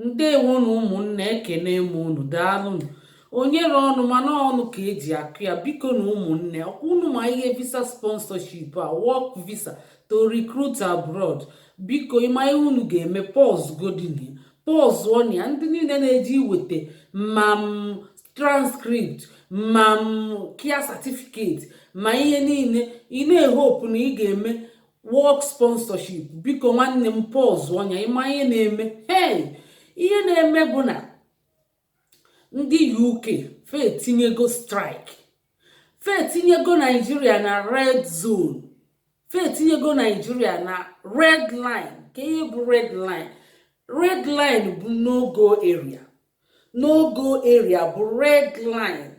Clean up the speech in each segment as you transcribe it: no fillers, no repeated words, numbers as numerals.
Ndewo na ụmụnne, ekene m unu. Daalụnụ. Onyere ọnụ mana ọnụ ka eji akụ ya. Biko na ụmụnne, ọkwa unu ma ihe visa sponsorship a, work visa to recruit abroad. Biko, ịma ihe unu ga-eme? Pause godin, pause ọnụ ya. Ndị niile na-eji iweta ma transcript, ma care certificate, ma ihe niile ị na-ehope na ị ga-eme work sponsorship, biko nwanne m, pause ọnya. Ịma ihe na-eme? Hey, ihe na-eme bụ na ndị UK fe etinyego strike, fe etinyego Naijiria na red zone, fe etinyego Naijiria na red line. Ka ihe bụ red line? Red line bụ no-go area. No-go area bụ red line.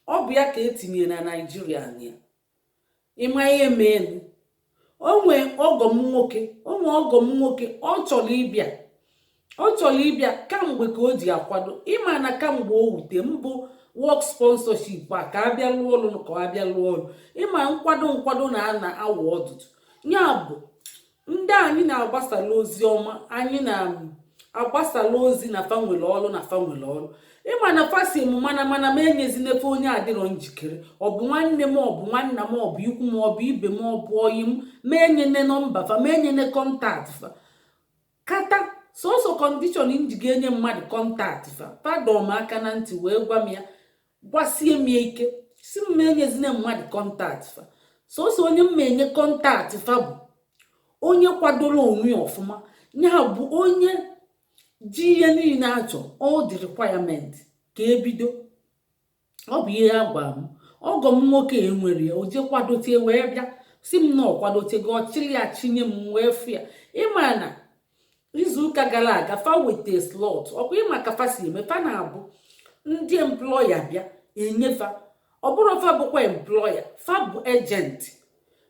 Ọ bụ ya ka etinye na Naijiria na ya. Ịma ihe meenu? Onwe ọgọ m nwoke, onwe ọgọ m nwoke, ọ chọrọ ịbịa, ọ chọrọ ịbịa kamgbe ka o ji akwado. Ịma na kamgbe o wute mbụ work sponsorship a ka abịa lụọ ọrụ, ka ọ abịa lụọ ọrụ. Ịma nkwado na ana awa ọdụdụ ya bụ ndị anyị na-agbasala ozi ọma, anyị na-agbasala ozi na fa nwere ọrụ, na fa nwere ọrụ. Ịma na fa si m mana m enyezinefe onye adịrọ njikere. Ọ bụ nwanne m, ọ bụ nwanna m, ọ bụ ikwu m, ọ bụ ibe m, ọ bụ oyi m, ma enyene nọmba fa, ma enyene contact fa. Kata sọsọ condition nji ga-enye mmadụ contact fa, fadọ m aka na ntị wee gwa m ya, gwasie m ya ike, si m enyezine mmadụ contact fa. Sọsọ onye m enye contact fa bụ onye kwadoro onwe ya ọfụma, ya bụ onye ji ihe niile achọ, all the requirement ka ebido. Ọ bụ ihe a gwara m. Ọgọ m nwoke enwere ya, o jee kwadote wee bịa si m na ọ kwadotego, ọchịrị ya chinye m wee fụ ya. Ịma na izuụka gara aga fa weta slot. Ọkwa ịma ka fa si eme? Fa na-abụ ndị employer bịa enyefa. Ọ bụrụ fa bụkwa employer, fa bụ agent,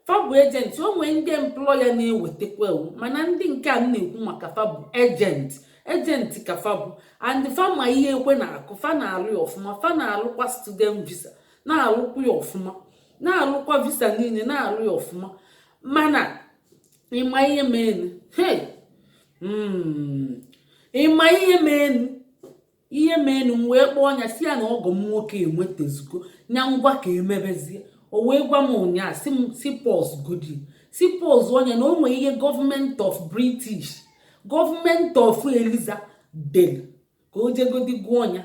fa bụ agent. O nwee ndị employer na-ewetakwa ewu, mana ndị nke a m na-ekwu maka fa bụ agent. Agent ka fa bụ, and fa ma ihe ekwe na-akụ. Fa na-alụ ya ọfụma. Fa na-alụkwa student visa, na-alụkwa ya ọfụma, na-alụkwa visa niile, na-alụ ya ọfụma. Mana ịma ihe menu? Hey, ịma ihe menu? Ihe menu, m wee kpọọ ya, si ya na ọgọ m nwoke enwetazugo nya ngwa ka emebezie. O wee gwa m ụnyaa, si m si pause godi, si pause onye na o nwee ihe government of British, government of Eliza dere ka o jegodi gụọ ya.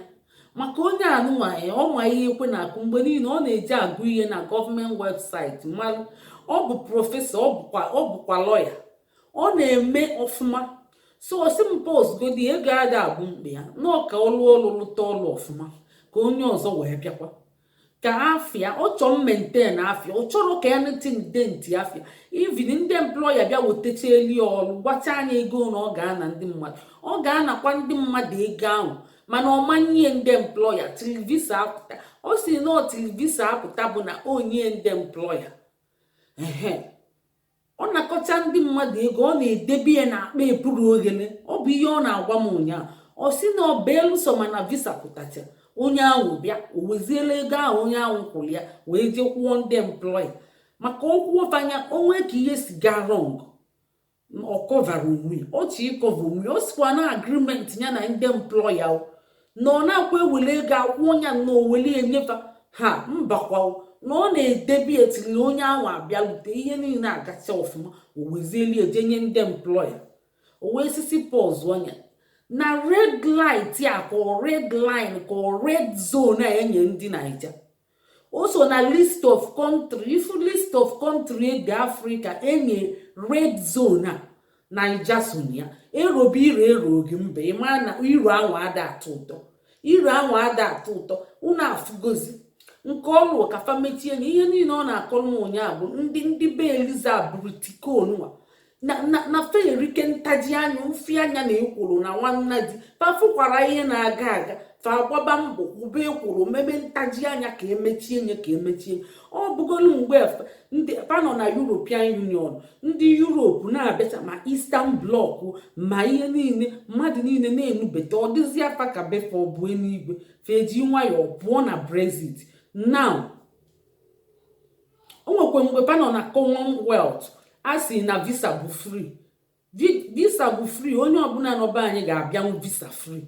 Maka onye anụnwa, ọ ma ihe ekwe na-akụ. Mgbe niile ọ na-eji agụ ihe na gọọmenti website malụ. Ọ bụ professor, ọ bụkwa lọya. Ọ na-eme ọfụma. So osi m pause godi. Ego ada abụ mkpa ya nọọ ka ọlụ ọlụ, lụta ọlụ ọfụma, ka onye ọzọ wee bịakwa ka afịa. Ọ chọọ maintain afịa, ọ chọrọ ka anything dent afịa. Even ndị employer bịa wetacha eli ọlụ, gwacha anya ego na ọ ga-ana ndị mmadụ, ọ ga-anakwa ndị mmadụ ego ahụ, mana ọ manye ndị employer till visa apụta. Ọ si na till visa apụta bụ na onye ndị employer ehe ọ nakọcha ndị mmadụ ego, ọ na-edebe ya n'akpa epuru oghele. Ọ bụ ihe ọ na-agwa m ụnyaahụ. Ọ sị na ọ beelụsọ mana visa pụtacha, onye ahụ bịa, o weziela ego ahụ onye ahụ kwụrụ ya wee jee kwụọ ndị employer. Maka okwu fanya onwe ka ihe si gaa wrong, ọ coverara onwe ya, ọ chị ịcover onwe ya. Ọ sikwa na agreement ya na ndị employer na ọ na-akwa ewele ego akwụ ya na owele enyefa ha mbakwa, na ọ na-edebi etiri onye ahụ abịalute, ihe niile agacha ọfụma, o wezieli ejenye ndị employer. O wee sisi pause ọnya na red light a, ka ọ red line, ka ọ red zone a enye ndị Naija. O so na list of country, ifu list of country ede Afrịka enye red zone a, Naija so na ya. Erobe iro ero gị mba, ịma na iro ahụ ada atọ ụtọ, iro ahụ ada atọ ụtọ. Unu afụgozi nke ọlụ ka fa mechie na ihe niile ọ na-akọrọ m ụnyaahụ bụ ndị be Eliza bụrụ tikonwa na fa erike ntaji anya ụfi anya na ekworo na nwanna di fa fụkwara ihe na-aga aga. Fa agbaba mbọ kwube ekworo, mebe ntaji anya ka emechie nye, ka emechie. Ọ bụgolu mgbe ndị fa nọ na European Union, ndị Europe na-abịacha ma Eastern Bloc ma ihe niile, mmadụ niile na-enubete. Ọ dịzi afa ka befe ọ bụ eluigwe fa eji nwayọọ pụọ na Brexit. Now o nwekwa mgbe fa nọ na Commonwealth, a sị na visa bụ free. Visa bụ free. Onye ọbụla nọba anyị ga-abịanwu visa free.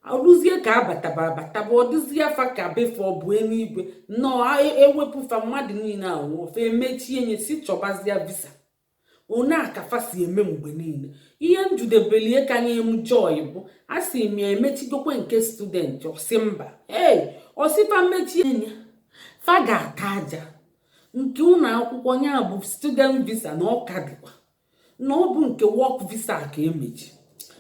Arụzie ka abataba abataba, ọ dịzie afa ka befe ọ bụ eluigwe nnọọ ewepụfa mmadụ niile anwụọ, fa emechie nye si chọbazie visa. One a ka fa si eme mgbe niile. Ihe njudebelie ka nye m joy bụ a sị m ya emechigokwe nke student. Ọsị mba, ee, ọsịfa mechie nye, fa ga-ata aja. Nke ụlọ akwụkwọ ya bụ student visa na ọka dịkwa na ọ bụ nke work visa ka emechi.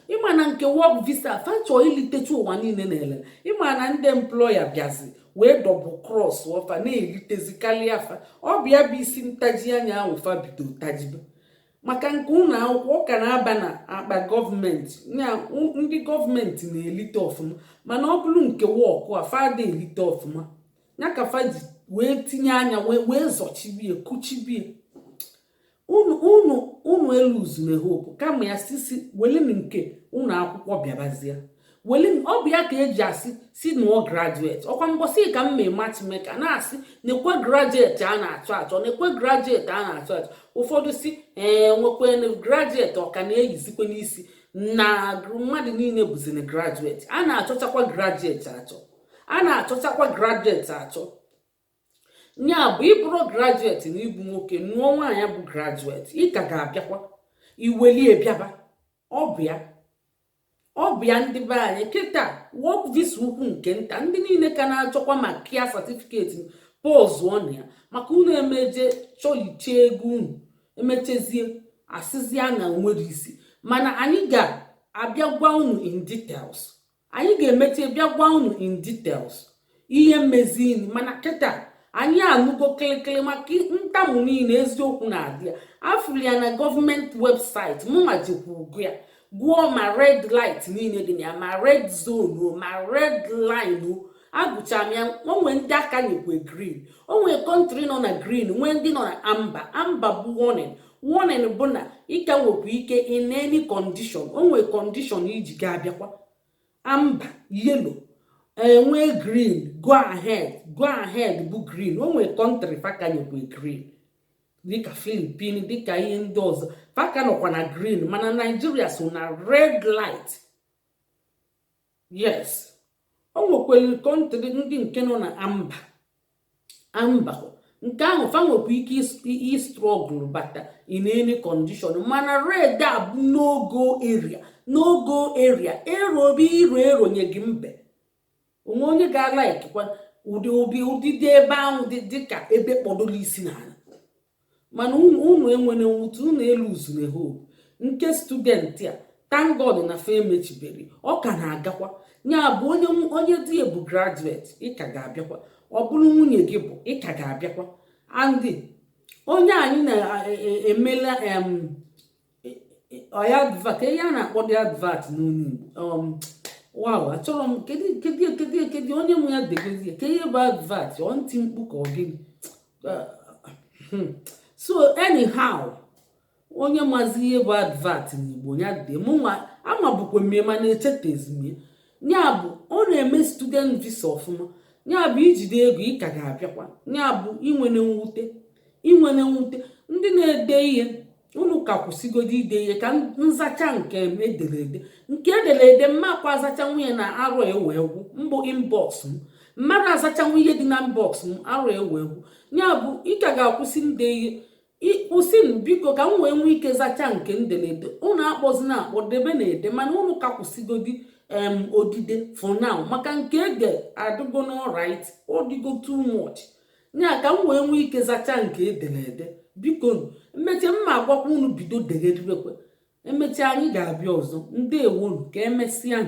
Ịma na nke work visa, fa chọọ ilitecha ụwa niile na-ele. Ịma na ndị employer bịazi wee double cross ọfa na-elitezi karịa afa. Ọ bịa bụ isi ntaji anya ahụ fa bido tajibe maka nke ụlọ akwụkwọ. Ọ ka na-aba na akpa gọọmenti ya, ndị gọọmenti na-elite ọfụma, mana ọ bụrụ nke work a, fada elite ọfụma. Ya ka fa ji wee tinye anya wee zọchibie kuchibie. Unu unu unu eluzune hope. Kama ya sisi welinu nke ụlọ akwụkwọ bịabazie, welinu. Ọ bụ ya ka eji asị si nụọ graduate. Ọkwa mbọsị ka m mee matchmaker na-asị nekwe graduate a na-achọ achọ, nekwe graduate a na-achọ achọ. Ụfọdụ si ee, nwekwe graduate ọka na-eyizikwe n'isi na mmadụ niile bụzini graduate. A na-achọchakwa graduate achọ, a na-achọchakwa graduate achọ. Ya bụ, ịbụrụ graduate na ịbụ nwoke nụọ nwaanyị bụ graduate, ị ka ga-abịakwa iwelie bịaba. Ọ bụ ya, ọ bụ ya. Ndị be anyị, kịta work visa ukwu nke nta, ndị niile ka na-achọkwa maka ya certificate, pọzụọ na ya maka unu emeje chọiche ego unu emechezie asịzịa na nwere isi. Mana anyị ga-abịa gwa unu in details, anyị ga-emeche bịa gwa unu in details ihe mmezini. Mana kịta anyị anụgo kịlịkịlị maka ntamu niile, eziokwu na-adị ya. Afụrụ ya na gọọmenti website. Mụnwa jikwa ụgụ ya gụọ ma red light niile dị na ya, ma red zone o, ma red line o. Agụchara m ya. Onwe ndị aka nyekwe green, onwe country nọ na green, nwee ndị nọ na amber. Amber bụ warning. Warning bụ na ịka nwekwa ike in any condition, onwe condition iji ga-abịakwa. Amber, yellow, enwee green, go ahead. Go ahead bụ green. Onwe country faka nyekwe green, dịka Philippines, dịka ihe ndị ọzọ, faka nọkwa na green. Mana Naijiria so na red light. Yes, o nwekwara country ndị nke nọ na amber. Amber nke ahụ, fa nwekwa ike i struggle bata in any condition. Mana red a bụ no-go area, no-go area. Erobi iro eronye gị mbe onwe onye ga-alaikikwa ụdị ụdị ụdịdị ebe ahụ dị dịka ebe kpọdoro isi n'ala. Mana unu enwere mwute, unu elu uzune hope. Nke student a, thank God na fa emechibere, ọ ka na-agakwa. Ya bụ, onye onye di ya bụ graduate, ị ka ga-abịakwa. Ọ bụrụ nwunye gị bụ, ị ka ga-abịakwa. And onye anyị na-emela ọya advert, ihe a na-akpọ dị advert n'onu Igbo, wow, achọrọ m. Kedu kedu kedu kedu onye nwe ya degozie ka ihe bụ advert? Ọ ntị mkpu ka ọ gịnị? So anyhow, onye mazi ihe bụ advert n'Igbo ya dị mụnwa amabụkwa mmie, mana echetezi m ya. Bụ, ọ na-eme student visa ọfụma. Ya bụ, ijide ego, ị ka ga-abịakwa. Ya bụ, inwere mwute, inwere mwute. Ndị na-ede ihe, unu ka kwụsịgodo ide ihe ka nzacha nke ederede, nke ederede mmakwa azacha nwunye na arụ ewe egwu mbụ inbox m. Mmadụ azachanwu ihe dị na inbox m arụ ewe egwu. Ya bụ, ị ka ga-akwụsị nde ihe, kwụsịnụ biko, ka m wee nwee ike zachaa nke ndelede. Unu akpọzina akpọ, debe na ede, mana unu ka kwụsịgodi em odide for now, maka nke ede adịgo n'alright, ọdịgo too much. Ya ka m wee nwee ike zachaa nke ederede, biko. Mmeche mma agwakwa unu bido degedebekwe. Emechaa, anyị ga-abịa ọzọ. Ndewonu, ka emesịa.